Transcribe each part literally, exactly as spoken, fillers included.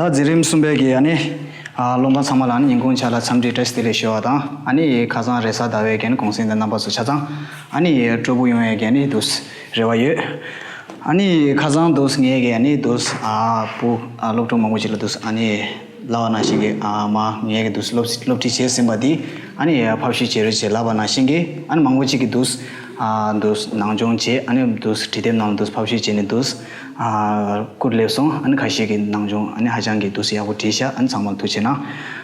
ད་འཛིན་རིམ་གསུམ་པའི་གི་ཨ་ནི་ཨ་སློབ་མ་ཚང་མ་ལ་ཨ་ནི་ཉིན་གུང་ཇ་ལ་འཚམས་འདྲི་བཀྲ་ཤིས་བདེ་ལེགས་ཞུ་བ་དང་། ཨ་ནི་ཁ་སང་རེས་གཟའ་ཟླ་བའི་གི་ཨ་ནི་གུང་སེང་དེ་རྣམ་པ་ཚོ་ཆ་ཚང་ཨ་ནི་སྤྲོ་པོ་ཡོང་བའི་གི་ཨ་ནི་འདུག་རེ་བ་ཡོད། ཨ་ནི་ཁ་སང་འདུག་ངས་གི་ཨ་ནི་འདུག་ཨ་བུ་ཨ་སློབ་ཕྲུག་མང་པོ་ཅིག་ལ་འདུག་ཨ་ནི་ལབ་པ་ནང་བཞིན་གི་ཨ་མ་ངས་གི་འདུག་སློབ་སློབ་ཁྲིད་བྱས་ཟིན་པ་འདི་ཨ་ནི་ཕབ་བཤུས་བྱེད་རོགས་བྱེད་ལབ་པ་ནང་བཞིན་གི་ཨ་ནི་མང་པོ་ཅིག་གི་འདུག་ཨ་འདུག་ནང་སྦྱོང་བྱས། ཨ་ནི་འདུག་བྲིས་དེབ་ནང་ལ་འདུག་ཕབ་བཤུས་བྱས་ནས་འདུག་ཨ་བསྐུར་སླེབས་སོང་། ཨ་ནི་ཁ་ཤས་ཀྱི་ནང་སྦྱོང་ཨ་ནི་ཧ་ཅང་གི་འདུག་ཡག་པོ་བྲིས་ཤག་ཨ་ནི་ཚང་མ་ལ་ཐུགས་རྗེ་གནང་།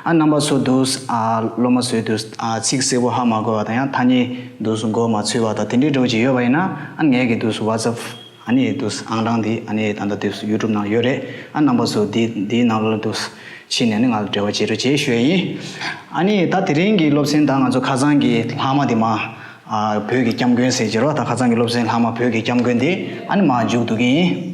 ཨ་ནི་རྣམ་པ་ཚོ་འདུག་ཨ་སློབ་མ་ཚོས་འདུག་ཨ་ཚིག་གསལ་པོ་ཧ་མ་གོ་བ་དང་ཡང་ཐ་སྙད་འདུག་མགོ་མ་ཚོས་པ་དང་དེ་འདྲའི་འདྲ་བོ་ཅིག་ཡོད་པ་ཡིན་ན་ཨ་ནི་ངའི་གི་འདུག་WhatsApp ཨ་ནི་འདུག་ཨང་གྲངས་འདི་ཨ་ནི་ད་ལྟ་འདུག་YouTube ནང་ཡོད་རེད། ཨ་རྣམ་པ་ཚོ་འདི་འདིའི་ནང་ལ་འདུག་ཕྱིན་ནས་ནི་ང་ལ་འབྲེལ་བ་བྱེད་རོགས་བྱེད་ཞུ་ཡ་ཡིན། ཨ་ནི་ད་དེ་རིང་གི་སློབ་ཚན་ད་ང་ཚོ་ཁ་སང་གི་ལྷག་མ་འདི་མ་ཨ་བོད་ཀྱི་སྐྱབས་མགོན་ཟེར་གྱི་རོ། ད་ཁ་སང་གི་སློབ་ཚན་ལྷག་མ་བོད་ཀྱི་སྐྱབས་མགོན་འདི་ཨ་ནི་མ་མཇུག་བསྡུ་གི་ཡིན།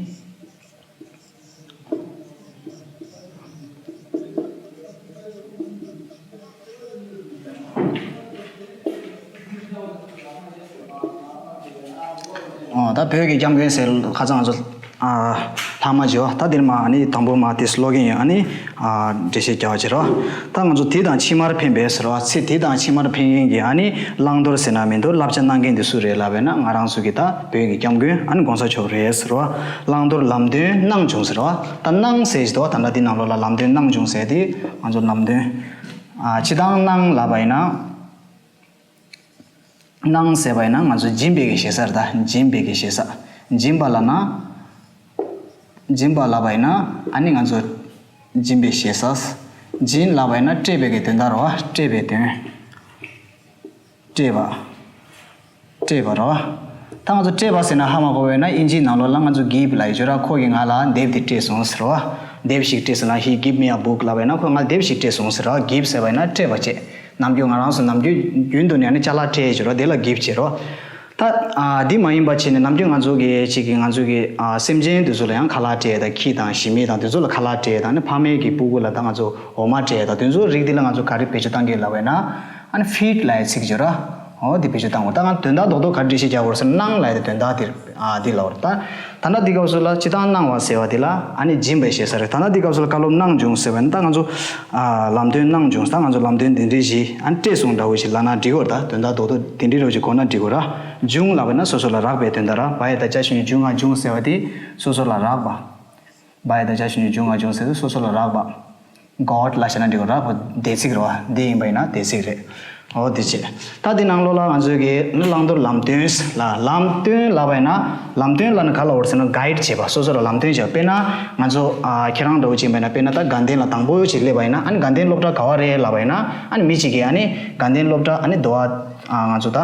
ཨོ་ད་བོད་ཀྱི་སྐྱབས་མགོན་ཟེར་ཁ་སང་ང་ཚོ་ཨ་ལྷག་མ་བརྗོད། ད་འདིར་མ་ཨ་ནི་དང་པོ་མ་དེ་ཀློག་གིན་ཡོད། ཨ་ནི་ཨ་འགྲེལ་བཤད་རྒྱག་བྱེད་རོགས། ད་ང་ཚོ་དེ་དང་ཕྱི་མར་འཕེན་པའི་ཟེར་བ་ཚེ་དེ་དང་ཕྱི་མར་འཕེན་མཁན་གྱི་ཨ་ནི་བླང་དོར་ཟེར་ན་མི་འདུག་བསླབ་བྱ་གནང་མཁན་དེ་སུ་རེད་ལབ་པས་ན་ང་རང་ཚོ་གི་ད་བོད་ཀྱི་སྐྱབས་མགོན་ཨ་ནི་གོང་ས་མཆོག་རེད་ཟེར་བ། བླང་དོར་ལམ་སྟོན་གནང་བྱུང་ཟེར་བ། ད་གནང་ཟེར་བཞིན་དུ་ད་ལྟ་འདི་ནང་ལོགས་ལ་ལམ་སྟོན་གནང་བྱུང་ཟེར་དེ་ང་ཚོ་ལམ་སྟོན་ཨ་སྤྱི་བཏང་གནང་ལབ་པ་ཡིན་ན། གནང་ཟེར་བ་ཡིན་ན་ང་ཚོ་སྦྱིན་པའི་གི་ཞེ་ས་རེད། ད་སྦྱིན་པའི་གི་ཞེ་ས། སྦྱིན་པ་ལབ་ན། སྦྱིན་པ་ལབ་པ་ཡིན་ན་ཨ་ནི་ང་ཚོ་སྦྱིན་པའི་ཞེ་ས། སྦྱིན་ལབ་པ་ཡིན་ན་སྤྲད་པའི་གི་དོན་དག་རེད་བ། སྤྲད་པའི་དོན། སྤྲད་པ། སྤྲད་པ་རེད་བ། ད་ང་ཚོ་སྤྲད་པ་ཟེར་ན་ཧ་མ་གོ་བས་ན་ཨིན་ཇིའི་ནང་ལོགས་ལ་ང་ཚོ་give ལབ་ཡོད་ར། ཁོ་གིས་ང་ལ་དེབ་དེ་སྤྲད་སོང་ཟེར་བ། དེབ་ཞིག་སྤྲད་སོང་ལ། He give me a book ལབ་པ་ཡིན་ན་ཁོས་ང་ལ་དེབ་ཞིག་སྤྲད་སོང་ཟེར་ར། Give ཟེར་བ་ཡིན་ན་སྤྲད་པ་བྱས། ནམ་རྒྱུན་ང་རང་ཚོ་ནམ་རྒྱུན་རྒྱུན་དུ་ནས་ནི་ཅ་ལག་སྤྲད་ཡོད་ར། དེ་ལ་give བྱེད་རོ། ད་ཨ་འདི་མ་ཡིན་པ་བྱས་ནས་ནམ་རྒྱུན་ང་ཚོ་གི་ཅིག་གི་ང་ཚོ་གི་ཨ་སེམས་ཅན་དེ་ཚོ་ལ་ཡང་ཁ་ལག་སྤྲད་དང་ཁྱི་དང་ཞི་མི་དང་དེ་ཚོ་ལ་ཁ་ལག་སྤྲད་དང་ནི་ཕ་མའི་གི་སྤུ་གུ་ལ་ད་ང་ཚོ་འོ་མ་སྤྲད་དང་དེ་ཚོ་རིགས་འདི་ལ་ང་ཚོ་ག་རེ་བེད་སྤྱོད་བཏང་གི་ལབ་པ་ཡིན་ན་ཨ་ནི་feed ལབ་ཡ་ཚིག་བརྗོད་ར། འོ་དེ་བེད་སྤྱོད་བཏང་དགོས། ད་ང་དོན་དག་རྡོག་རྡོག་ག་རེ་འགྲེལ་བཤད་རྒྱག་དགོས་ཟེར་ན་གནང་ལབ་ཡ་དེ་དོན་དག་དེ་ཨ་འདི་ལབ་པ་རེད། ད་ད་ལྟ་འདི་སྐབས་སུ་ལ་སྤྱི་བཏང་གནང་བ་ཟེར་བ་འདི་ལ་ཨ་ནི་སྦྱིན་པའི་ཞེ་ས་རེད། ད་ལྟ་འདི་སྐབས་སུ་ལ་བཀའ་སློབ་གནང་བྱུང་ཟེར་བ་ནི་ད་ང་ཚོ་ཨ་ལམ་སྟོན་གནང་བྱུང་། ད་ང་ཚོ་ལམ་སྟོན་འདི་འདྲའི་ཞིག་ཨ་ནི་སྤྲད་སོང་འདྲ་བོ་ཞིག་ལབ་ན་འགྲིག་གོ་རེད། ད་དོན་དག་རྡོག་རྡོག་འདི་འདྲའི་རོ་ཞིག་གོ་ན་འགྲིག་གོ་ར། བྱུང་ལབ་པ་ན་སོ་སོ་ལ་རག་པའི་དོན་དག་ར། བ་ཡ་ད་ཅ་ཞབས་ཀྱུ་བྱུང་ང་བྱུང་ཟེར་བ་དེ་སོ་སོ་ལ་རག་པ། བ་ཡ་ད་ཅ་ཞབས་ཀྱུ་བྱུང་ང་བྱུང་ཟེར་དུས་སོ་སོ་ལ་རག་པ། got ལབ་བྱས་ན་འགྲིག་གོ་ར། ཁོ་འདས་ཚིག་རེད་བ། འདི་ཡིན་པ་ཡིན་ན་འདས་ཚིག་རེད། འོ་འདི་བྱས། ད་འདི་ནང་ལོགས་ལ་ང་ཚོས་ཀྱི་ནི་བླང་དོར་ལམ་སྟོན་ལ་ལམ་སྟོན་ལབ་པ་ཡིན་ན་ལམ་སྟོན་ལབ་ན་ག་ལ་འོར་ཟེར་ན་guide བྱེད་པ། སོ་སོ་ལ་ལམ་སྟོན་བྱེད་པ། དཔེར་ན་ང་ཚོ་ཨ་ཁྱེད་རང་འདྲ་བོ་ཅིག་ཡིན་པ་ཡིན་ན་དཔེར་ན་ད་དགའ་ལྡན་ལ་དང་པོ་ཅིག་སླེབས་པ་ཡིན་ན་ཨ་ནི་དགའ་ལྡན་སློབ་གྲྭ་ག་བ་རེད་ལབ་པ་ཡིན་ན་ཨ་ནི་མི་གཅིག་གིས་ཨ་ནི་དགའ་ལྡན་སློབ་གྲྭ་ཨ་ནི་མདོ་བ་ཨ་ང་ཚོ་ད།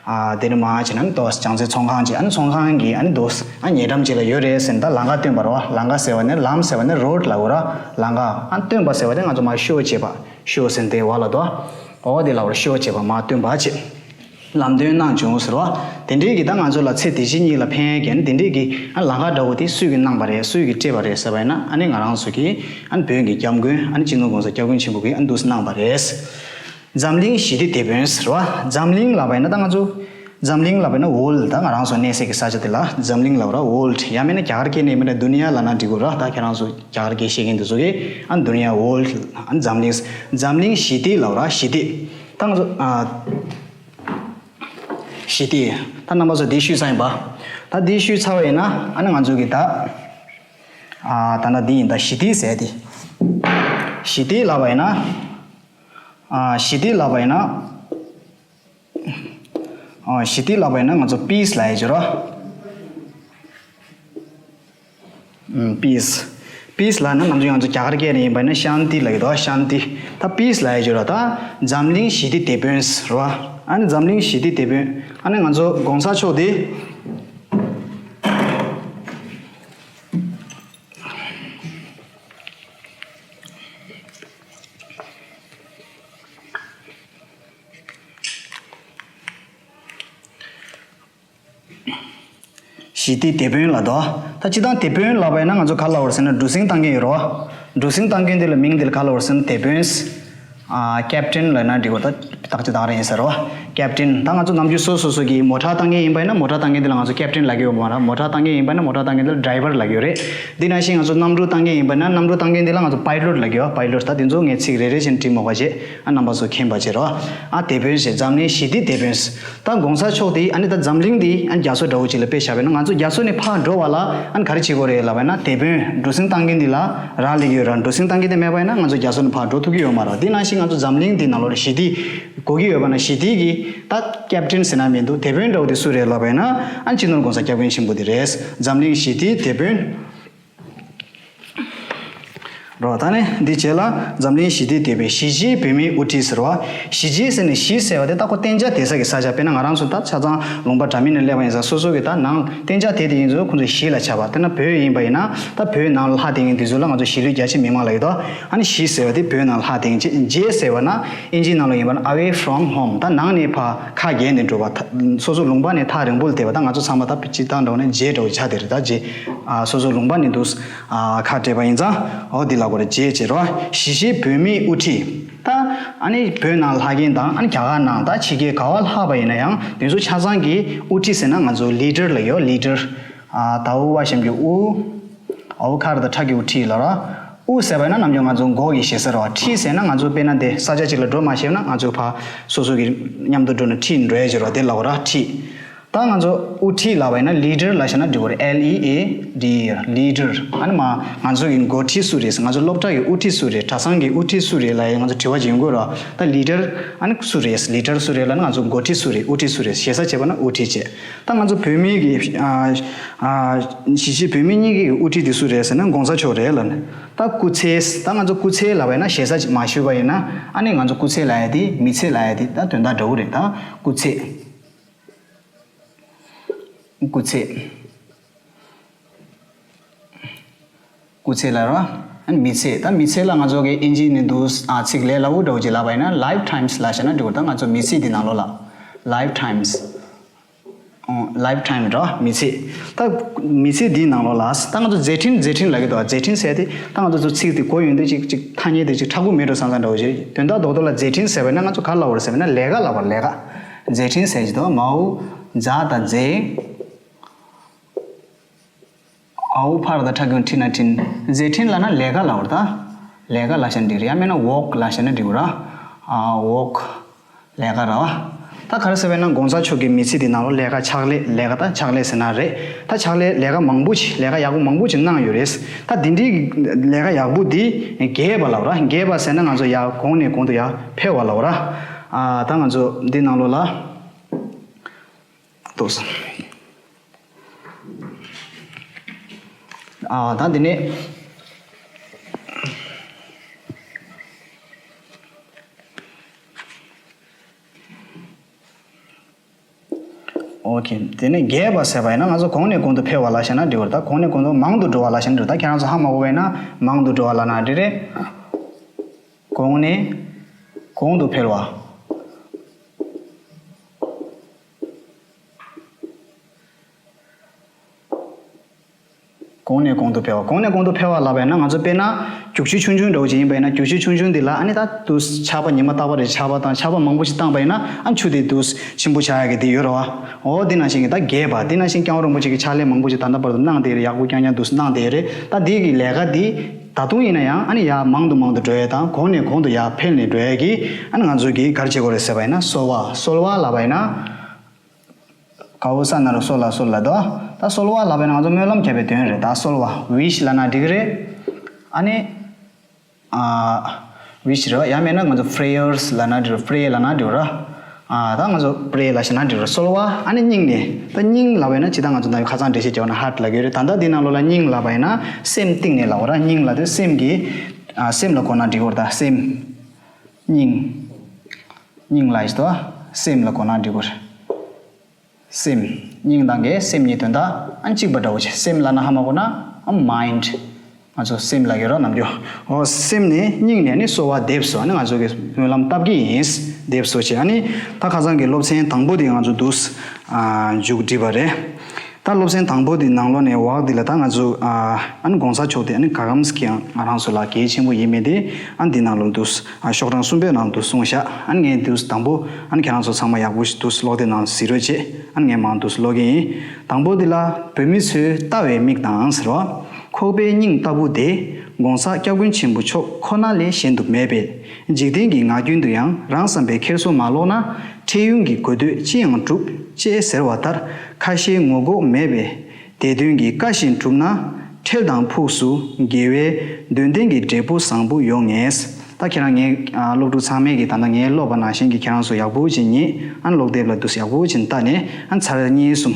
ཨ་དེ་ནི་མ་བྱས་ན་ཏོ་བྱང་རྩེ་ཚོང་ཁང་ཅིག་ཨ་ནི་ཚོང་ཁང་གི་ཨ་ནི་ཏོ་ཨ་ཉེ་འགྲམ་ཅིག་ལ་ཡོད་རེད་ཟེར་ན་ད་ལམ་ཁ་སྟོན་པ་རེད་བ། ལམ་ཁ་ཟེར་བ་ནི་ལམ་ཟེར་བ་ནི་road ལབ་དགོས་ར། ལམ་ཁ་ཨ་སྟོན་པ་ཟེར་བ་དེ་ང་ཚོ་མ་show བྱེད་པ། show ཟེར་ཏེ་བ་ལ་དོ། འོ་དེ་ལ་བར་show བྱེད་པ་མ་སྟོན་པ་བྱེད། ལམ་སྟོན་གནང་བྱུང་ཟེར་བ། དེ་འདྲའི་གི་ད་ང་ཚོ་ལ་ཚེ་འདི་ཕྱི་གཉིས་ལ་ཕན་ཡས་ཀྱི་ཨ་ནི་དེ་འདྲའི་གི་ཨ་ལམ་ཁ་འདྲ་བོ་དེ་སུས་གི་གནང་པ་རེད། སུས་གི་སྤྲད་པ་རེད་ཟེར་བ་ཡིན་ན་ཨ་ནི་ང་རང་ཚོ་གི་ཨ་ནི་བོད་ཀྱི་སྐྱབས་མགོན་ཨ་ནི་སྤྱི་ནོར་༸གོང་ས་༸སྐྱབས་མགོན་ཆེན་པོ་གིས་ཨ་ནི་འདུག་སེ་གནང་པ་རེད། འཛམ་གླིང་ཞི་བདེ་དེད་དཔོན་ཟེར་བ། འཛམ་གླིང་ལབ་པ་ཡིན་ན་ད་ང་ཚོ་འཛམ་གླིང་ལབ་པ་ཡིན་ན་world ད་ང་རང་ཚོ་གནས་སའི་གི་ས་ཆ་དེ་ལ་འཛམ་གླིང་ལབ་ར། world ཡང་མིན་ན་རྒྱ་གར་སྐད་ནས་མིན་ན་དུ་ནི་ཡ་ལབ་ན་འགྲིག་གོ་ར། ད་ཁྱེད་རང་ཚོ་རྒྱ་གར་སྐད་ཤེས་མཁན་དེ་ཚོ་གིས་ཨ་དུ་ནི་ཡ་world ཨ་འཛམ་གླིང་འཛམ་གླིང་ཞི་བདེ་ལབ་ར། ཞི་བདེ་ད་ང་ཚོ་ཨ་ཞི་བདེ་ད་རྣམ་པ་ཚོ་འདི་ཞུས་ཚར་ཡིན་པ། ད་འདི་ཞུས་ཚར་བ་ཡིན་ན་ཨ་ནི་ང་ཚོ་གི་ད་ཨ་ད་ན་འདི་ཡིན། ད་ཞི་བདེ་ཟེར་དེ་ཞི་བདེ་ལབ་པ་ཡིན་ན། ཨ་ཞི་བདེ་ལབ་པ་ཡིན་ན། ཨ་ཞི་བདེ་ལབ་པ་ཡིན་ན་ང་ཚོ་peace ལབ་ཡ་ཅིག་རོ། ཨུམ་peace peace ལབ་ན་ནམ་རྒྱུན་ང་ཚོ་རྒྱ་གར་སྐད་ནས་ཡིན་པ་ཡིན་ན་ཤཱན་ཏི་ལབ་ཀྱི་འདུག་ཤཱན་ཏི། ད་peace ལབ་ཡ་ཅིག་རོ། ད་འཛམ་གླིང་ཞི་བདེ་དེད་དཔོན་རོ། ཨ་ནི་འཛམ་གླིང་ཞི་བདེ་དེད་དཔོན་ཨ་ནི་ང་ཚོ་༸གོང་ས་མཆོག་དེ། ཞི་བདེ་དེད་དཔོན་ལ་དོ། ད་སྤྱི་བཏང་དེད་དཔོན་ལབ་པ་ཡིན་ན་ང་ཚོ་ག་ལ་བར་ཟེར་ན་གྲུ་གཟིངས་བཏང་མཁན་ཡོད་རོ། གྲུ་གཟིངས་བཏང་མཁན་དེ་ལ་མིང་དེ་ལ་ག་ལ་བར་ཟེར་ན་དེད་དཔོན། ཨ། ཀེབ་ཊན་ལབ་ན་འགྲིག་གོ། ད་བརྟག་དཔྱད་བཏང་རེད་ཡིན་ཟེར་རོ། ཀེབ་ཊན། ད་ང་ཚོ་ནམ་རྒྱུན་སོ་སོ་སོ་གི་མོ་ཊ་བཏང་མཁན་ཡིན་པ་ཡིན་ན་མོ་ཊ་བཏང་མཁན་དེ་ལ་ང་ཚོ་ཀེབ་ཊན་ལབ་ཀྱི་ཡོད་མ་རེད། མོ་ཊ་བཏང་མཁན་ཡིན་པ་ཡིན་ན་མོ་ཊ་བཏང་མཁན་དེ་ལ་ཌི་རའི་ཝར་ལབ་ཀྱི་ཡོད་རེད། དེ་ནང་བཞིན་ང་ཚོ་གནམ་གྲུ་བཏང་མཁན་ཡིན་པ་ན་གནམ་གྲུ་བཏང་མཁན་དེ་ལ་ང་ཚོ་པའི་ལོཊ་ལབ་ཀྱི་ཡོད། པའི་ལོཊ། ད་དེ་ཚོ་ངས་ཚིག་རེ་རེ་བཞིན་བྲིས་མོ་ག་བྱེད། ཨ། རྣམ་པ་ཚོ་མཁྱེན་པ་བྱེད་རོགས། ཨ། དེད་དཔོན་ཞེས། འཛམ་གླིང་ཞི་བདེའི་དེད་དཔོན། ད་༸གོང་ས་མཆོག་དེ་ཨ་ནི་ད་འཛམ་གླིང་འདི་ཨ་ནི་རྒྱ་མཚོ་འདྲ་བོ་ཅིག་ལ་དཔེ་བཞག་པ་ཡིན་ན་ང་ཚོ་རྒྱ་མཚོ་ནས་ཕར་འགྲོ་བ་ལ་ཨ་ནི་ག་རེ་བྱེད་དགོས་རེད་ལབ་པ་ཡིན་ན། དེད་དཔོན་འགྲོ་སོང་བཏང་མཁན་འདི་ལ་རག་ལས་ཀྱི་ཡོད་ར། འགྲོ་སོང་བཏང་མཁན་དེ་མེད་པ་ཡིན་ན་ང་ཚོ་རྒྱ་མཚོ་ནས་ཕར་འགྲོ་ཐུབ་ཀྱི་ཡོད་མ་རེད། དེ་ནང་བཞིན་ང་ཚོ་འཛམ་གླིང་འདི་ནང་ལོགས་ལ་ཞི་བདེ་དགོས་ཀྱི་ཡོད་པ་ན་ཞི་བདེ་གི་ད་ཀེབ་ཊན་ཟེར་ན་མི་འདུག་དེད་དཔོན་འདྲ་བོ་དེ་སུ་རེད་ལབ་པ་ཡིན་ན་ཨ་ནི་སྤྱི་ནོར་༸གོང་ས་༸སྐྱབས་མགོན་ཆེན་པོ་དེ་རེད། འཛམ་གླིང་ཞི་བདེའི་དེད་དཔོན། རོ། ད་ནི་འདི་རྗེས་ལ་འཛམ་གླིང་ཞི་བདེའི་དེད་དཔོན། གཞིས་བྱེས་བོད་མིའི་དབུ་ཁྲིད་ཟེར་བ། གཞིས་བྱེས་ཟེར་ནས་གཞིས་ཟེར་བ་དེ་ད་ཁོ་གཏན་འཇགས་བསྡད་ས་གི་ས་ཆ། དཔེར་ན་ང་རང་ཚོ་ད་ཆ་ཚང་ལུང་པ་འདྲ་མིན་ནས་སླེབས་པ་ཡིན་ཙང་སོ་སོ་གི་ད་ནང་གཏན་འཇགས་བསྡད་དེ་ཡིན་ཙང་ཁོང་ཚོ་གཞིས་ལ་ཆགས་པ། དཔེར་ན་བོད་ཡིན་པ་ཡིན་ན་ད་བོད་ནང་ལ་ལྷག་བསྡད་མཁན་དེ་ཚོ་ལ་ང་ཚོ་གཞིས་ལུས་རྒྱ་ཆེ་མི་མང་ལབ་ཀྱི་འདུག་ཨ་ནི་གཞིས་ཟེར་བ་དེ་བོད་ནང་ལ་ལྷག་བསྡད་མཁན་ཅིག་བྱེས་ཟེར་བ་ན་ཨིན་ཇིའི་ནང་ལ་ཡིན་པ་ན་away from home། ད་ནང་ནས་ཕར་ཁ་གྱེས་ནས་འགྲོ་བ། ད་སོ་སོ་ལུང་པ་ནས་ཐག་རིང་པོ་ལ་བསྡད་པ། ད་ང་ཚོ་ཚང་མ་ད་སྤྱིར་བཏང་འགྲོ་ན་བྱེས་འདྲ་བོ་ཆགས་བསྡད་རེད། ད་བྱེས། ཨ། སོ་སོ་ལུང་པ་ནས་འདུག་ཨ། ཁ་བྲལ་བ་ཡིན་ཙང་འོ་འདི་ལ་གོ་རེ་བྱེས་བྱེས་རོ། གཞིས་བྱེས་བོད་མིའི་དབུ་ཁྲིད། ད་ཨ་ནི་བོད་ནང་ལྷག་མཁན་དང་ཨ་ནི་རྒྱ་གར་ནང་ད་ཕྱི་རྒྱལ་ག་བ་ལྷག་པ་ཡིན་ན་ཡང་དེ་ཚོ་ཆ་ཚང་གི་དབུ་ཁྲིད་ཟེར་ན་ང་ཚོ་ལི་ཌར་ལབ་ཀྱི་ཡོད། ལི་ཌར། ཨ། ད་འུ་བ་ཞབས་ཀྱུ་དབུ། འོ་ཁ་ར་ད་ཁྲ་གི་འུ་ཁྲིད་ལ་ར། དབུ་ཟེར་བ་ན་ནམ་རྒྱུན་ང་ཚོ་མགོ་གི་ཞེ་ས་ར་བ། ཁྲིད་ཟེར་ན་ང་ཚོ་དཔེར་ན་དེ་ས་ཆ་གཅིག་ལ་འགྲོ་མ་ཤེས་ན་ང་ཚོ་ཕར་སོ་སོ་གི་མཉམ་དུ་འགྲོ་ན་ཁྲིད་འགྲོ་ཡ་ཅིག་ར་བ། དེ་ལ་གོ་ར་ཁྲིད། ད་ང་ཚོ་དབུ་ཁྲིད་ལབ་པ་ཡིན་ན་ལི་ཌར་ལབ་བྱས་ན་འགྲིག་གོ་རེད། ཨེལ་ཨི་ཨེ་ཌི་ཨར། ལི་ཌར། ཨ་ནི་མ་ང་ཚོ་གི་འགོ་ཁྲིད་སུ་རེད། ང་ཚོ་སློབ་གྲྭ་གི་དབུ་ཁྲིད་སུ་རེད། གྲྭ་ཚང་གི་དབུ་ཁྲིད་སུ་རེད་ལབ་ཡ་ང་ཚོ་དྲི་བ་ཅིག་ཡོང་གི་ར་བ། ད་ལི་ཌར་ཨ་ནི་སུ་རེད། ལི་ཌར་སུ་རེད་ལབ་ན་ང་ཚོ་འགོ་ཁྲིད་སུ་རེད། དབུ་ཁྲིད་སུ་རེད། ཞེ་ས་བྱས་པ་ན་དབུ་ཁྲིད་བྱས། ད་ང་ཚོ་བོད་མི་གི་ཨ་ཨ་གཞིས་བྱེས་བོད་མི་གཉིས་ཀྱི་དབུ་ཁྲིད་དེ་སུ་རེད་ཟེར་ན་༸གོང་ས་མཆོག་རེད་ལབ་ནས། ད་སྐུ་ཚེ། ད་ང་ཚོ་སྐུ་ཚེ་ལབ་པ་ཡིན་ན་ཞེ་ས་ཅིག་མ་ཞུས་པ་ཡིན་ན་ཨ་ནི་ང་ཚོ་སྐུ་ཚེ་ལབ་ཡ་དེ་མི་ཚེ་ལབ་ཡ་དེ་ད་དོན་དག་འདྲ་བོ་རེད། ད་སྐུ་ཚེ། སྐུ་ཚེ། སྐུ་ཚེ་ལ་ར། ཨ་ནི་མི་ཚེ། ད་མི་ཚེ་ལ་ང་ཚོ་གི་ཨིན་ཇི་ནས་འདུག་ཨ་ཚིག་ལས་སླ་བོ་འདྲ་བོ་ཅིག་ལབ་པ་ཡིན་ན་ལའིཕ་ཊའིམ་སི་ལབ་བྱས་ན་འགྲིག་གོ་ད་ང་ཚོ་མི་ཚེ་འདི་ནང་ལོགས་ལ་ལའིཕ་ཊའིམ་སི། ཨོ། ལའིཕ་ཊའིམ་ར་མི་ཚེ། ད་མི་ཚེ་འདིའི་ནང་ལོགས་ལ་ད་ང་ཚོ་མཛད་འཕྲིན་མཛད་འཕྲིན་ལབ་ཀྱི་འདུག་མཛད་འཕྲིན་ཟེར་དེ་ད་ང་ཚོ་ཚོ་ཚིག་དེ་གོ་ཡོང་དུས་ཅིག་ཅིག་ཐ་སྙད་དེ་ཅིག་མཁྲེགས་པོ་མེད་འགྲོ་བསམ་བསམ་འདྲ་བོ་ཞིག་དོན་དག་རྡོག་རྡོག་ལ་མཛད་འཕྲིན་ཟེར་བ་ཡིན་ན་ང་ཚོ་ག་རེ་ལབ་དགོས་རེད་ཟེར་བ་ཡིན་ན་ལས་ཀ་ལབ་དགོས་རེད། ལས་ཀ། མཛད་འཕྲིན་ཟེར་གྱི་འདུག་མའོ། མཛའ་དང་མཛེས། འའོ་ཕར་དང་ཕྲ་གི་འཕྲིན་ན་འཕྲིན། མཛད་འཕྲིན་ལབ་ན་ལས་ཀ་ལབ་དགོས་རེད་ད། ལས་ཀ་ལབ་བྱས་ན་འགྲིག་རེད། ཡང་མིན་ན་ཝོག་ལབ་བྱས་ན་འགྲིག་གོ་ར། ཨ་ཝོག་ལས་ཀ་ར་བ། ད་ག་རེ་ཟེར་བས་ན་༸གོང་ས་མཆོག་གི་མི་ཚེ་འདི་ནང་ལོགས་ལས་ཀ་ཕྱག་ལས། ལས་ཀ་ད་ཕྱག་ལས་ཟེར་ན་རེད། ད་ཕྱག་ལས་ལས་ཀ་མང་པོ་ཞིག་ལས་ཀ་ཡག་པོ་མང་པོ་ཞིག་གནང་ཡོད་རེད། ད་འདི་འདྲའི་ལས་ཀ་ཡག་པོ་འདི་རྒྱས་པ་ལབ་ར། རྒྱས་པ་ཟེར་ན་ང་ཚོ་ཡར་གོང་ནས་གོང་དུ་ཡར་འཕེལ་བ་ལབ་ར། ཨ་ད་ང་ཚོ་འདི་ནང་ལོགས་ལ། ཏོག་ཙམ། ཨ་ད་འདི་ནས། ཨོ་ཁེ། དེ་ནས་རྒྱས་པ་ཟེར་བ་ཡིན་ན་ང་ཚོ་གོང་ནས་གོང་དུ་འཕེལ་བ་ལབ་བྱས་ན་འགྲིག་གོ་རེད་ད། གོང་ནས་གོང་དུ་མང་དུ་འགྲོ་བ་ལབ་བྱས་ན་འགྲིག་གོ་ད། ཁྱེད་རང་ཚོ་ཧ་མ་གོ་བས་ན་མང་དུ་འགྲོ་བ་ལབ་ན་འགྲིག་རེད། གོང་ནས་གོང་དུ་འཕེལ་བ། གོང་ནས་གོང་དུ་འཕེལ་བ། གོང་ནས་གོང་དུ་འཕེལ་བ་ལབ་པ་ཡིན་ན་ང་ཚོ་དཔེར་ན་རྒྱུག་ཆུ་ཆུང་ཆུང་འདྲ་བོ་ཅིག་ཡིན་པ་ཡིན་ན་རྒྱུག་ཆུ་ཆུང་ཆུང་འདི་ལ་ཨ་ནི་ད་དུ་ཆར་པ་ཉི་མ་རྟག་པར་རེ་ཆར་པ་དང་ཆར་པ་མང་པོ་ཞིག་བཏང་པ་ཡིན་ན་ཨ་ཆུ་དེ་དུ་ཆེན་པོ་ཆགས་ཡག་གི་དེ་ཡོད་རེད་བ། འོ་འདི་ནང་བཞིན་གྱི་ད་རྒྱས་པ། འདི་ནང་བཞིན་སྐྱབས་མགོན་རིན་པོ་ཆེ་གི་ཕྱག་ལས་མང་པོ་ཞིག་ད་ལྟ་བར་དུ་གནང་བསྡད་རེད། ཡག་པོ་རྐྱང་རྐྱང་དུ་གནང་བསྡད་རེད། ད་འདི་གི་ལས་ཀ་འདི་ད་དུང་ཡིན་ན་ཡང་ཨ་ནི་ཡར་མང་དུ་མང་དུ་འགྲོ་ཡག་དང་གོང་ནས་གོང་དུ་ཡར་འཕེལ་ནས་འགྲོ་ཡག་གི་ཨ་ནི་ང་ཚོ་གི་ག་རེ་བྱེད་དགོས་རེད་ཟེར་བ་ཡིན་ན་གསོལ་བ། གསོལ་བ་ལབ་པ་ཡིན་ན། གའོ་ས་ན་རོ་སོ་ལ་སོ་ལ་དོ། ད་གསོལ་བ་ལབ་པ་ཡིན་ན་ང་ཚོ་སྨོན་ལམ་རྒྱབ་པའི་དོན་རེད། ད་གསོལ་བ། ཝིཤ་ལབ་ན་འགྲིག་གི་རེད། ཨ་ནི། ཨ། ཝིཤ་རེད་བ། ཡང་མེད་ན་ང་ཚོ་པྲེ་ཡར་སི་ལབ་ན་འགྲིག་རེད། པྲེ་ལབ་ན་འགྲིག་རེད། ཨ། ད་ང་ཚོ་པྲེ་ལབ་བྱས་ན་འགྲིག་རེད། གསོལ་བ། ཨ་ནི་སྙིང་ནས། ད་སྙིང་ལབ་པ་ཡིན་ན་ཇི་ལྟར་ང་ཚོ་ནམ་རྒྱུན་ཁ་སང་འགྲེལ་བཤད་བརྒྱབ་པ་ན་ཧར་ཊི་ལབ་ཀྱི་ཡོད་རེད། ད་ལྟ་འདི་ནང་ལོགས་ལ་སྙིང་ལབ་པ་ཡིན་ན་སེམས་གཏིང་ནས་ལབ་དགོས་རེད། སྙིང་ལབ་དུས་སེམས་ཀྱི། ཨ། སེམས་ལ་གོ་ན་འགྲིག་གི་རེད། ད་སེམས། སྙིང་། སྙིང་ལབ་ཡག་དོ། སེམས་ལ་གོ་ན་འགྲིག་གི་རེད། སེམས། སྙིང་དང་གི་སེམས་གཉིས་དོན་དག་ཨ་གཅིག་པ་འདྲ་བོ་བྱས། སེམས་ལབ་ན་ཧ་མ་གོ་ན་ཨ་མའིན་ཌི། ང་ཚོ་སེམས་ལབ་ཀྱི་རེད་ནམ་རྒྱུན། འོ་སེམས་ནས་སྙིང་ནས་ནི་གསོལ་བ་འདེབས་སོ། ཨ་ནི་ང་ཚོ་གི་སྨོན་ལམ་བཏབ་ཀྱི་ཡིན། འདེབས་སོ་བྱས། ཨ་ནི་ད་ཁ་སང་གི་སློབ་ཚན་དང་པོ་དེ་ང་ཚོ་འདུག་ཨ། མཇུག་བསྒྲིལ་བ་རེད། ད་སློབ་ཚན་དང་པོ་འདི་ནང་ལོགས་ནས་འོག་འདི་ལ་ད་ང་ཚོ་ཨ་ཨ་ནི་གོང་ས་མཆོག་དེ་ཨ་ནི་ག་གམ་སྐྱེ་ཡང་ང་རང་ཚོ་ལ་གལ་ཆེན་པོ་ཡིན་མེད་དེ་ཨ་ནི་འདི་ནང་ལོགས་འདུག་ཨ་ཤོག་གྲངས་གསུམ་པའི་ནང་འདུག་གསུངས་ཤག་ཨ་ནི་ངས་འདུག་དང་པོ་ཨ་ནི་ཁྱེད་རང་ཚོ་ཚང་མ་ཡག་པོ་ཞིག་འདུག་ཀློག་དེ་ནང་གཟིགས་རོགས་བྱེད། ཨ་ནི་ངས་མང་འདུག་ཀློག་གི་ཡིན། དང་པོ་འདི་ལ་བོད་མི་ཚོས་ལྟ་བའི་མིག་དང་ཟེར་བ། ཁོག་པའི་སྙིང་ལྟ་བུ་དེ་༸གོང་ས་༸སྐྱབས་མགོན་ཆེན་པོ་མཆོག་ཁོ་ན་ལས་གཞན་དུ་མེད་པས། འཇིག་རྟེན་གྱི་ངག་རྒྱུན་དུ་ཡང་རང་བསམ་པའི་འཁྱེར་སོ་མ་ཀློག་ན་འཕྲལ་ཡུན་གྱི་དགོས་འདོད་ཅི་ཡང་འགྲུབ་ཅེས་ཟེར་བ་ལྟར་ཁ་ཞེ་ངོ་ལྐོག་མེད་པའི་དེ་དོན་གྱི་བཀའ་བཞིན་བསྒྲུབས་ན་འཕྲལ་དང་ཕུགས་སུ་དགེ་བའི་འདོད་ལྡན་གྱི་འབྲས་བུ་བཟང་པོ་ཡོང་ངེས། ད་ཁྱེད་རང་ངའི་ཨ་སློབ་ཕྲུག་ཚང་མས་ཀྱི་ད་ལྟ་ངའི་ཀློག་པ་ནང་བཞིན་གྱི་ཁྱེད་རང་ཚོ་ཡག་པོ་ཅིག་ཉན། ཨ་ནི་ཀློག་དེབ་ལ་འདུག་ཡག་པོ་ཅིག་ལྟ་ནས་ཨ་ནི་ཚར་གཉིས་གསུམ།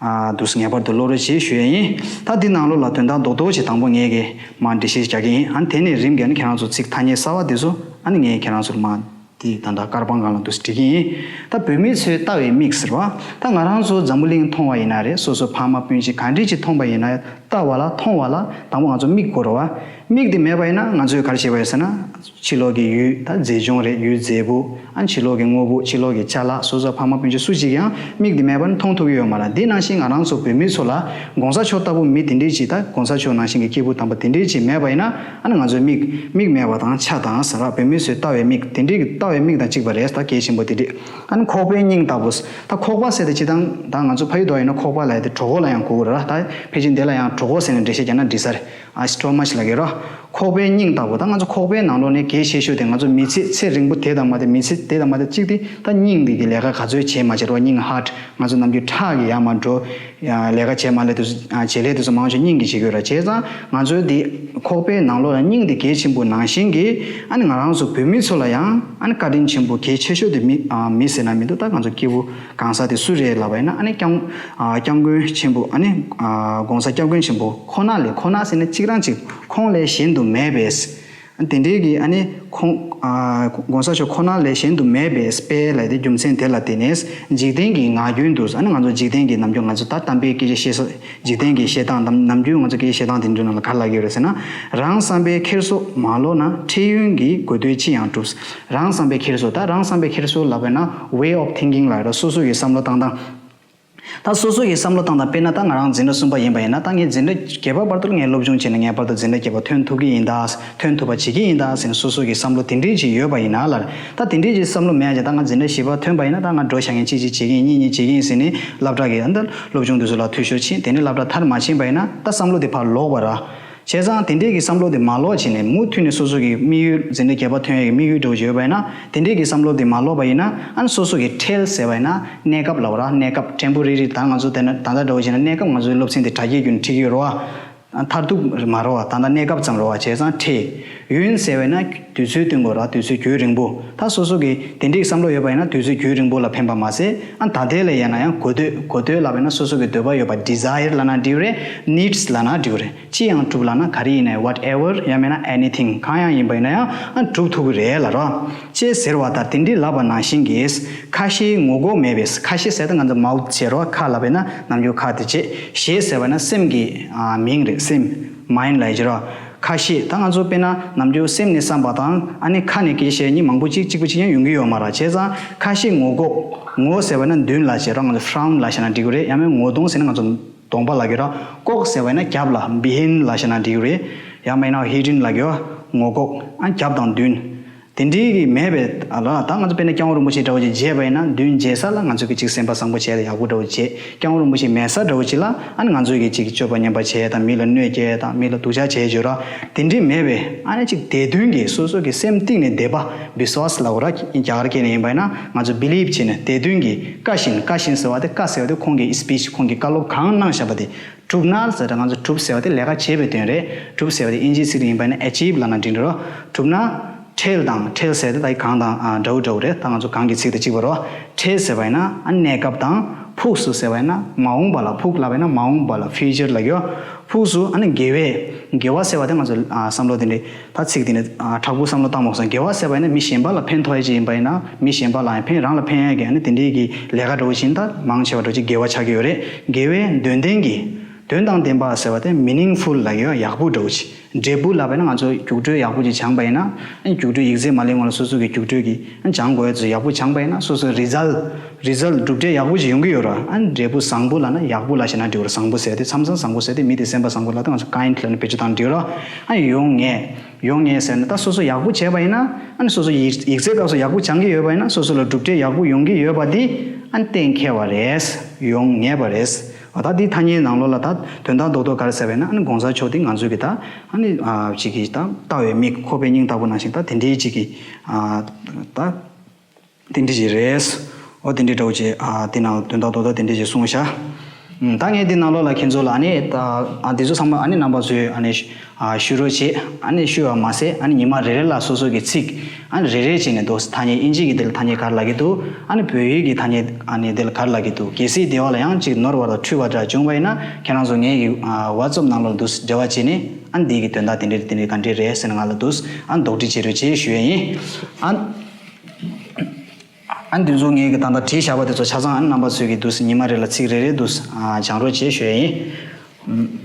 ཨ་འདུག་ངེས་པར་དུ་ཀློག་རོགས་བྱེད་ཞུ་ཡས་ཡིན། ད་འདི་ནང་ལོགས་ལ་དོན་དག་རྡོག་རྡོག་ཅིག་དང་པོ་ངས་ཀྱི་མར་འགྲེལ་བཤད་རྒྱག་གི་ཡིན། ཨ་ནི་དེ་ནས་རིམ་གྱིས་ཨ་ནི་ཁྱེད་རང་ཚོ་ཚིག་ཐ་སྙད་གསར་བ་དེ་ཚོ་ཨ་ནི་ངས་ཁྱེད་རང་ཚོར་མར་དེ་ད་ལྟ་དཀར་པང་སྒང་ལ་འདུག་འབྲི་གི་ཡིན། ད་བོད་མི་ཚོས་ལྟ་བའི་མིག་ཟེར་བ། ད་ང་རང་ཚོ་འཛམ་བུ་གླིང་མཐོང་བ་ཡིན་ན་རེད། སོ་སོ་ཕ་མ་སྤུན་མཆེད་ག་འདྲ་ཅིག་མཐོང་པ་ཡིན་ན་ལྟ་བ་ལ་མཐོང་བ་ལ་དང་པོ་ང་ཚོ་མིག་དགོས་རེད་བ། མིག་དེ་མེད་པ་ཡིན་ན་ང་ཚོས་ག་རེ་བྱེད་པ་ཡིན་ཟེར་ན། ཕྱི་ལོགས་ཀྱི་ཡུལ་ད་མཛེས་ལྗོངས་རེད། ཡུལ་མཛེས་པོ། ཨ་ནི་ཕྱི་ལོགས་ཀྱི་དངོས་པོ། ཕྱི་ལོགས་ཀྱི་ཅ་ལག་སོ་སོ་ཕ་མ་སྤུན་མཆེད་སུ་གཅིག་ཡང་མིག་དེ་མེད་པ་ནི་མཐོང་ཐུབ་ཀྱི་ཡོད་མ་རེད། འདི་ནང་བཞིན་ང་རང་ཚོ་བོད་མི་ཚོ་ལ་༸གོང་ས་མཆོག་ལྟ་བུ་མི་དེ་འདྲས་ཅིག་ད་༸གོང་ས་མཆོག་ནང་བཞིན་གྱི་སྐྱེས་བུ་དམ་པ་དེ་འདྲས་ཅིག་མེད་པ་ཡིན་ན་ཨ་ནི་ང་ཚོའི་མིག་མིག་མེད་པ་དང་ཆ་དང་ཟེར་བ་བོད་མི་ཚོའི་ལྟ་བའི་མིག་དེ་འདྲས་ཀྱི་ལྟ་བའི་མིག་དང་གཅིག་པ་རེད། ད་གལ་ཆེན་པོ་དེ་འདྲས། ཨ་ནི་ཁོག་པའི་སྙིང་ལྟ་བུ། ད་ཁོག་པ་ཟེར་དེ་སྤྱིར་བཏང་ད་ང་ཚོ་ཕ་ཡུལ་དུ་ཡིན་ན་ཁོག་པ་ལབ་ཡ་དེ་གྲོད་ཁོག་ལ་ཡང་གོ་གི་རེད་ད། ཕལ་ཆེར་འདི་ལ་ཡང་གྲོད་ཁོག་ཟེར་ནས་འགྲེལ་བཤད་རྒྱག་ན་འགྲིག་ས་རེད། ཨ་སི་ཊོ་མ་ཆི་ལབ་ཀྱི་རེད། ཁོག་པའི་སྙིང་ལྟ་བུ། ད་ང་ཚོ་ཁོག་པའི་ནང་ལོགས་ནས་གལ་ཆེ་ཤོས་དེ་ང་ཚོ་མི་ཚེ་ཚེ་རིང་པོ་དེ་དང་མ་དེ་མི་ཚེ་དེ་དང་མ་དེ་གཅིག་དེ་ད་སྙིང་འདི་གི་ལས་ཀ་ག་ཚོད་བྱེད་མ་བྱེད་རོགས། སྙིང་ཧར་ཊི་ང་ཚོ་ནམ་རྒྱུན་ཁྲག་གི་ཡར་མར་འགྲོ་ལས་ཀ་བྱེད་མ་ལས་དུས་བྱེད་ལས་དུས་མང་ཆེ་སྙིང་གི་བྱེད་ཀྱི་ཡོད་ར། བྱས་ཙང་ང་ཚོའི་འདི་ཁོག་པའི་ནང་ལོགས་ལ་སྙིང་འདི་གལ་ཆེན་པོ་ནང་བཞིན་གྱི་ཨ་ནི་ང་རང་ཚོ་བོད་མི་ཚོ་ལ་ཡང་ཨ་ནི་བཀའ་དྲིན་ཆེན་པོ་གལ་ཆེ་ཤོས་དེ་མི་མི་ཟེར་ན་མི་འདུག་ད་ང་ཚོ་སྐྱེས་བུ་གང་ཟག་དེ་སུ་རེད་ལབ་པ་ཡིན་ན་ཨ་ནི་སྐྱབས་ཨ་སྐྱབས་མགོན་ཆེན་པོ་ཨ་ནི་ཨ་༸གོང་ས་༸སྐྱབས་མགོན་ཆེན་པོ་ཁོ་ན་ལས་ཁོ་ན་ཟེར་ན་གཅིག་རང་གཅིག་ཁོང་ལས་གཞན་དུ་མེད་པས། དེ་འདྲའི་གི་ཨ་ནི་ཁོང་ཨ་༸གོང་ས་མཆོག་ཁོ་ན་ལས་གཞན་དུ་མེད་པས་དཔེ་ལབ་དེ་རྒྱུ་མཚན་དེ་ལ་བརྟེན་ནས་འཇིག་རྟེན་གྱི་ངག་རྒྱུན་དུ་ཨ་ནི་ང་ཚོ་འཇིག་རྟེན་གྱི་ནམ་རྒྱུན་ང་ཚོ་ད་གཏམ་དཔེ་སྐད་ཆ་བཤད་ས་འཇིག་རྟེན་གྱི་བཤད་སྟངས་ནམ་ནམ་རྒྱུན་ང་ཚོ་སྐད་ཆ་བཤད་སྟངས་དེ་འདྲའི་ནང་ལ་ག་རེ་ལབ་ཀྱི་ཡོད་རེད་ཟེར་ན། རང་བསམ་པའི་འཁྱེར་སོ་མ་ལོག་ན་འཕྲལ་ཡུན་གྱི་དགོས་འདོད་ཅི་ཡང་འགྲུབ། རང་བསམ་པའི་འཁྱེར་སོ། ད་རང་བསམ་པའི་འཁྱེར་སོ་ལབ་པ་ན་way of thinking ལབ་ར། སོ་སོ་གི་བསམ་བློ་བཏང་སྟངས། ད་སོ་སོ་གི་བསམ་བློ་བཏང་སྟངས་དཔེར་ན་ད་ང་རང་འཛིན་གྲྭ་གསུམ་པ་ཡིན་པ་ཡིན་ན་ད་ངས་འཛིན་གྲྭ་བརྒྱད་པ་བར་དུ་ངས་སློབ་སྦྱོང་བྱས་ནས་ངེས་པར་དུ་འཛིན་གྲྭ་བརྒྱད་པ་ཐོན་ཐུབ་ཀྱི་ཡིན་ད། ཐོན་ཐུབ་པ་བྱེད་ཀྱི་ཡིན་ད་ཟེར་ནས་སོ་སོ་གི་བསམ་བློ་དེ་འདྲའི་ཅིག་ཡོད་པ་ཡིན་ན་ལ། ད་དེ་འདྲའི་ཅིག་བསམ་བློ་མེད་ཀྱང་ད་ང་འཛིན་གྲྭ་བཞི་པ་ཐོན་པ་ཡིན་ན་ད་ང་འགྲོ་བཞག་མཁན་གཅིག་གཅིག་བྱེད་ཀྱི་ཡིན། གཉིས་གཉིས་བྱེད་ཀྱི་ཡིན་ཟེར་ནས་སློབ་གྲྭ་གི་ད་སློབ་སྦྱོང་དེ་ཚོ་ལ་འཐུས་ཤོར་ཕྱིན། དེ་ནས་སློབ་གྲྭ་མཐར་མ་ཕྱིན་པ་ཡིན་ན་ད་བསམ་བློ་དེ་ཕར་ལོག་པ་ར། བྱས་ཙང་དེ་འདྲའི་གི་བསམ་བློ་དེ་མ་ལོག་བྱས་ནས་མུ་མཐུད་ནས་སོ་སོ་གི་དམིགས་ཡུལ་འཛིན་གྲྭ་བརྒྱད་པ་ཐོན་ཡས་ཀྱི་དམིགས་ཡུལ་འདྲ་བོ་ཅིག་ཡོད་པ་ཡིན་ན་དེ་འདྲའི་གི་བསམ་བློ་དེ་མ་ལོག་པ་ཡིན་ན་ཨ་ནི་སོ་སོ་གི་འཕྲལ་ཟེར་བ་ཡིན་ན་གནས་སྐབས་ལབ་ར། གནས་སྐབས་ཊེམ་པོ་རེ་རི་ད་ང་ཚོ་དེ་ན་ད་ལྟ་འདྲ་བོ་བྱས་ན་གནས་སྐབས་ང་ཚོའི་སློབ་ཚན་དེ་དྲ་རྒྱའི་བརྒྱུད་ནས་ཁྲིད་ཀྱི་ཡོད་རེད་བ། མཐར་ཐུག་མ་རེད་བ། ད་ལྟ་གནས་སྐབས་ཙམ་རེད་བ། བྱས་ཙང་འཕྲལ། ཡུན་ཟེར་བས་ན་དུས་ཚོད་སྟོན་དགོས་ར། དུས་ཚོད་རྒྱུན་རིང་པོ། ད་སོ་སོ་གི་དེ་འདྲའི་བསམ་བློ་ཡོད་པ་ཡིན་ན་དུས་ཚོད་རྒྱུན་རིང་པོ་ལ་ཕན་པ་མ་ཟད་ཨ་ད་ལྟའི་ལ་ཡིན་ན་ཡང་དགོས་འདོད། དགོས་འདོད་ལབ་པ་ཡིན་ན་སོ་སོ་གི་འདོད་པ་ཡོད་པ་ཌི་ཛ་ཡར་ལབ་ན་འགྲིག་རེད། ནིཌ་ལབ་ན་འགྲིག་རེད། ཅི་ཡང་སྒྲུབ་ལབ་ན་ག་རེ་ཡིན་ནའི་ཝཊ་ཨེ་ཝར་ཡང་མིན་ན་ཨེ་ནི་ཐིང་གང་ཡང་ཡིན་པ་ཡིན་ན་ཡང་ཨ་སྒྲུབ་ཐུབ་ཀྱི་རེད་ལབ་ར། ཅེས་ཟེར་བ་ལྟར་དེ་འདྲའི་ལབ་པ་ནང་བཞིན་གྱི་ཁ་ཞེ་ངོ་ལྐོག་མེད་པས། ཁ་ཞེ་ཟེར་ཏེ་ང་ཚོ་མའུཐ་བྱེད་རོགས། ཁ་ལབ་པས་ན་ནམ་རྒྱུན་ཁ་དེ་བྱེད། ཞེ་ཟེར་བ་ན་སེམས་ཀྱི་ཨ་མིང་རེད། སེམས། མའིན་ཌ་ལབ་ཀྱི་རོགས། ཁ་ཞེ་ད་ང་ཚོ་དཔེར་ན་ནམ་རྒྱུན་སེམས་ནས་བསམ་པ་དང་ཨ་ནི་ཁ་ནས་སྐད་ཆ་བཤད་གཉིས་མང་པོ་གཅིག་གཅིག་པ་གཅིག་ཡང་ཡོང་གི་ཡོད་མ་རེད། བྱས་ཙང་ཁ་ཞེ་ངོ་ལྐོག་ངོ་ཟེར་བ་ན་མདུན་ལབ་ཀྱི་རོགས། ང་ཚོ་ཕ་རོན་ཊ་ལབ་བྱས་ན་འགྲིག་གི་རེད། ཡང་མིན་ངོ་གདོང་ཟེར་ན་ང་ཚོ་གདོང་པ་ལབ་ཀྱི་རོགས། ལྐོག་ཟེར་བ་ན་རྒྱབ་ལ་བྷི་ཧིན་ཌ་ལབ་བྱས་ན་འགྲིག་གི་རེད། ཡང་མིན་ན་ཧི་ཌིན་ལབ་ཀྱི་རོགས། ངོ་ལྐོག་ཨ་རྒྱབ་དང་མདུན། དེ་འདྲའི་གི་མེད་པའི་ཨ་ལ་ད་ང་ཚོ་དཔེར་ན་སྐྱབས་མགོན་རིན་པོ་ཆེ་འདྲ་བོ་ཅིག་མཇལ་བ་ཡིན་ན་མདུན་མཇལ་ས་ལ་ང་ཚོ་གི་ཅིག་སེམས་པ་བཟང་པོ་བྱས་ཏེ་ཡག་པོ་འདྲ་བོ་བྱས། སྐྱབས་མགོན་རིན་པོ་ཆེ་མེད་ས་འདྲ་བོ་ཅིག་ལ་ཨ་ནི་ང་ཚོ་གི་ཅིག་སྤྱོད་པ་ངན་པ་བྱས་དང་མི་ལ་གནོད་སྐྱེལ་དང་མི་ལ་སྡུག་ཅག་བྱས་བརྗོད་ར། དེ་འདྲའི་མེད་པའི་ཨ་ནི་ཅིག་དད་འདུན་གྱི་སོ་སོ་གི་སེམས་གཏིང་ནས་དད་པ་བི་སི་ཝ་སི་ལབ་དགོས་ར། རྒྱ་གར་སྐད་ནས་ཡིན་པ་ཡིན་ན་ང་ཚོ་བི་ལིབ་བྱས་ནས་དད་འདུན་གྱི་བཀའ་བཞིན། བཀའ་བཞིན་ཟེར་བ་དེ་བཀའ་ཟེར་བ་དེ་ཁོང་གི་སི་པིཆ་ཁོང་གི་བཀའ་སློབ་གང་གནང་བཞག་པ་དེ། གྲུབ་ན་ཟེར་ད་ང་ཚོ་གྲུབ་ཟེར་བ་དེ་ལས་ཀ་བྱེད་པའི་དོན་རེད། གྲུབ་ཟེར་བ་དེ་ཨིན་ཇིའི་ཚིག་རེ་ཡིན་པ་ན་ཨེ་ཅིབ་ལབ་ན་འགྲིག་འགྲོ་རོ། གྲུབ་ན་འཕྲལ་དང་འཕྲལ་ཟེར་དེ་ད་གང་དང་ཨ་འདྲ་བོ་འདྲ་བོ་རེད། ད་ང་ཚོ་གང་གི་ཚིག་དང་གཅིག་པ་རོ། འཕྲལ་ཟེར་བ་ཡིན་ན་ཨ་གནས་སྐབས་དང་ཕུགས་སུ་ཟེར་བ་ཡིན་ན་མ་འོངས་པ་ལ། ཕུགས་ལབ་པ་ཡིན་ན་མ་འོངས་པ་ལ་ཕིའུ་ཅར་ལབ་ཀྱི་ཡོད། ཕུགས་སུ་ཨ་ནི་དགེ་བའི་དགེ་བ་ཟེར་བ་དེ་ང་ཚོ་ཨ་བསམ་བློ་དེ་འདྲའི་ད་ཚིག་དེ་ནི་ཨ་དྲག་པོ་བསམ་བློ་བཏང་མ་སོང་། དགེ་བ་ཟེར་བ་ཡིན་ན་མི་གཞན་པ་ལ་ཕན་ཐོགས་ཡ་ཅིག་ཡིན་པ་ཡིན་ན་མི་གཞན་པ་ལ་ཡང་ཕན། རང་ལ་ཕན་ཡ་གི་ཨ་ནི་དེ་འདྲའི་གི་ལས་ཀ་འདྲ་བོ་ཅིག་ཡིན་ད་མང་ཆེ་བ་འདྲ་བོ་ཅིག་དགེ་བ་ཆགས་ཀྱི་ཡོད་རེད། དགེ་བའི་འདོད་ལྡན་གྱི་ དོན་དང་ལྡན་པ་ཟེར་བ་དེ་meaningful ལབ་ཡོད། ཡག་པོ་འདྲ་བོ་ཅིག་འབྲས་བུ་ལབ་པ་ཡིན་ན་ང་ཚོ་རྒྱུགས་སྤྲོད་ཡག་པོ་ཅིག་སྦྱངས་པ་ཡིན་ན། ཨ་ནི་རྒྱུགས་སྤྲོད་ཡིག་ཚད་མ་ལེན་གོང་ལ་སོ་སོ་གི་རྒྱུགས་སྤྲོད་ཀྱི་ཨ་ནི་སྦྱང་དགོས་ཡ་ཚོ་ཡག་པོ་སྦྱངས་པ་ཡིན་ན། སོ་སོ་result result གྲུབ་འབྲས་ཡག་པོ་ཅིག་ཡོང་གི་ཡོད་ར། ཨ་ནི་འབྲས་བུ་བཟང་པོ་ལབ་ན་ཡག་པོ་ལབ་བྱས་ན་འགྲིག་ར། བཟང་པོ་ཟེར་དེ་མཚམས་མཚམས་བཟང་པོ་ཟེར་དེ་མི་དེ་སེམས་པ་བཟང་པོ་ལབ་དེ་ང་ཚོ་kind ལབ་ནས་བེད་སྤྱོད་བཏང་འགྲིག་ར། ཨ་ནི་ཡོང་ངེས། ཡོང་ངེས་ཟེར་ན་ད་སོ་སོ་ཡག་པོ་བྱས་པ་ཡིན་ན། ཨ་ནི་སོ་སོ་ཡིག་ཡིག་ཚད་སྐབས་སུ་ཡག་པོ་སྦྱང་གི་ཡོད་པ་ཡིན་ན། སོ་སོ་ལ་གྲུབ་འབྲས་ཡག་པོ་ཡོང་གི་ཡོད་པ་འདི་ཨ་ནི་གཏན་འཁེལ་བ་རེད། ཡོང་ངེས་པ་རེད། འོ་ད་འདི་ཐ་སྙད་ནང་ལོགས་ལ་ད་དོན་དག་རྡོག་རྡོག་ག་རེ་ཟེར་བ་ཡིན་ན། ཨ་ནི་གོང་ས་མཆོག་འདི་ང་ཚོའི་གི་ད་ཨ་ནི་ཨ་ཅིག་གི་ད་ལྟ་བའི་མིག་ཁོག་པའི་སྙིང་ལྟ་བུ་ནང་བཞིན་ད་དེ་འདྲའི་ཅིག་གི་ཨ་ད་དེ་འདྲ་ཞིག་རེད། ཨོ་དེ་འདྲའི་འདྲ་བོ་ཅིག་ཨ་དེ་ནང་དོན་དག་རྡོག་རྡོག་དེ་འདྲ་ཞིག་གསུངས་ཤག་ཨུམ། ད་ངས་འདི་ནང་ལོགས་ལ་ཁྱེད་ཚོ་ལ་ཨ་ནི་ད་ཨ་འདི་ཚོ་ཚང་མ་ཨ་ནི་རྣམ་པ་ཚོས་ཨ་ནི་ཨ་ཞུ་རོགས་བྱེད། ཨ་ནི་ཞུ་བ་མ་ཟད་ཨ་ནི་ཉི་མ་རེ་རེ་ལ་སོ་སོ་གི་ཚིག་ཨ་ནི་རེ་རེ་བྱས་ནས་འདུག་ཐ་སྙད་ཨིན་ཇི་གི་དེ་ལ་ཐ་སྙད་ག་རེ་ལབ་ཀྱི་འདུག་ཨ་ནི་བོད་ཡིག་གི་ཐ་སྙད་ཨ་ནི་དེ་ལ་ག་རེ་ལབ་ཀྱི་འདུག་གལ་སྲིད་དེ་བ་ལ་ཡང་ཅིག་ནོར་བ་དང་འཁྲུལ་བ་འདྲ་བྱུང་བ་ཡིན་ན། ཁྱེད་རང་ཚོ་ངའི་གི་ཨ་WhatsApp ནང་ལོགས་འདུག་འབྲེལ་བ་བྱས་ནས་ཨ་ནི་འདི་གི་དོན་དག་དེ་འདྲ་དེ་འདྲ་ག་འདྲ་རེད་ཟེར་ནས་ང་ལ་འདུག་ཨ་ནི་དོགས་འདྲི་བྱེད་རོགས་བྱེད་ཞུ་ཡ་ཡིན། ཨ། ཨ་འདི་ཚོ་ངས་གི་ད་ལྟ་བྲིས་བཞག་པ་དེ་ཚོ་ཆ་ཚང་ཨ་རྣམ་པ་ཚོས་གི་འདུག་ཉི་མ་རེ་ལ་ཚིག་རེ་རེ་འདུག་ཨ་སྦྱང་རོགས་བྱེད་ཞུ་ཡ་ཡིན།